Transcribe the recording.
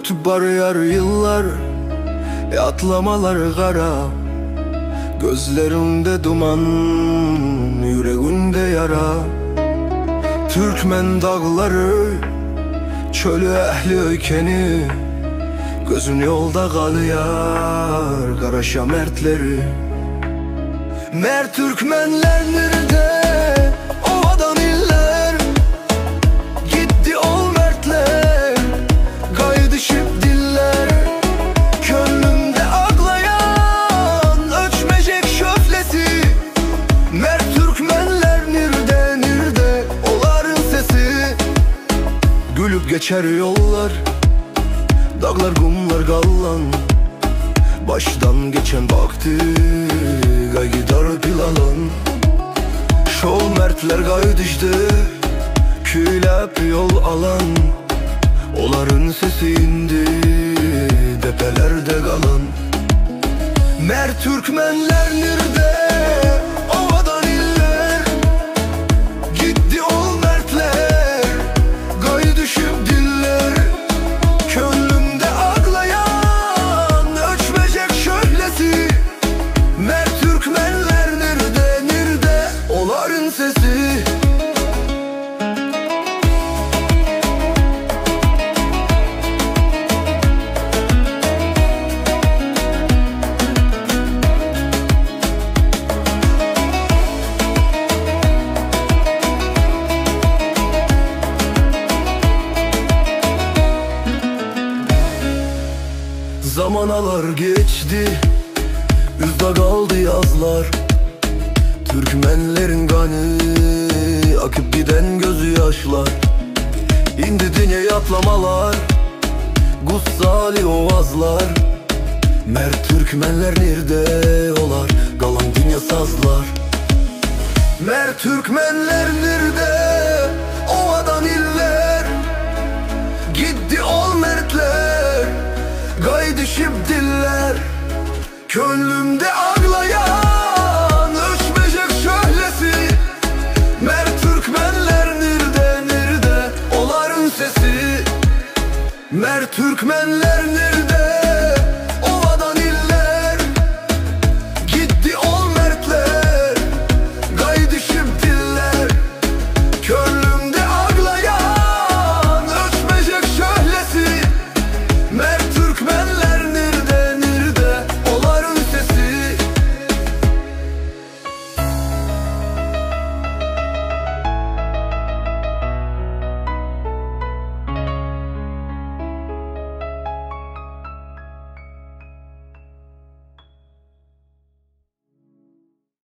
Ötüp barýar ýyllar, ýatlamalar gara. Gözlerinde duman, ýüreginde ýara. Türkmen daglary, çöli ähli öýkeni. Gözün ýolda galýar, garaşýar mertleri. Mert türkmenler nirde, owadan iller. Gitdi ol mertler, gaýdyşyp diller. Könlümde aglaýan, öçmejek şöhlesi. Mert türkmenler nirde, nirde, olaryň sesi. Gülüp geçer ýollar, daglar, gumlar galan. Başdan geçen bagty gaýgydar pilalan. Şol mertler gaýdyşdy, küýläp ýol alan. Olaryň sesi indi depelerde galan. Mert türkmenler nirde, owadan iller. Gitdi ol mertler, gaýdyşyp diller. Könlümde aglaýan, öçmejek şöhlesi. Mert türkmenler nirde, nirde, olaryň sesi. Zamanalar geçdi, yzda galdy ýazlar. Türkmenleriň gany, akyp giden gözi ýaşlar. Indi diňe ýatlamalar, gussaly owazlar. Mert türkmenler nirde olar, galan diňe sazlar. Mert türkmenler nirde, owadan iller. Gitdi ol mertler, gaýdyşyp diller. Könlümde aglaýan, öçmejek şöhlesi. Mert türkmenler nirde, nirde, olaryň sesi. Mert türkmenler nirde.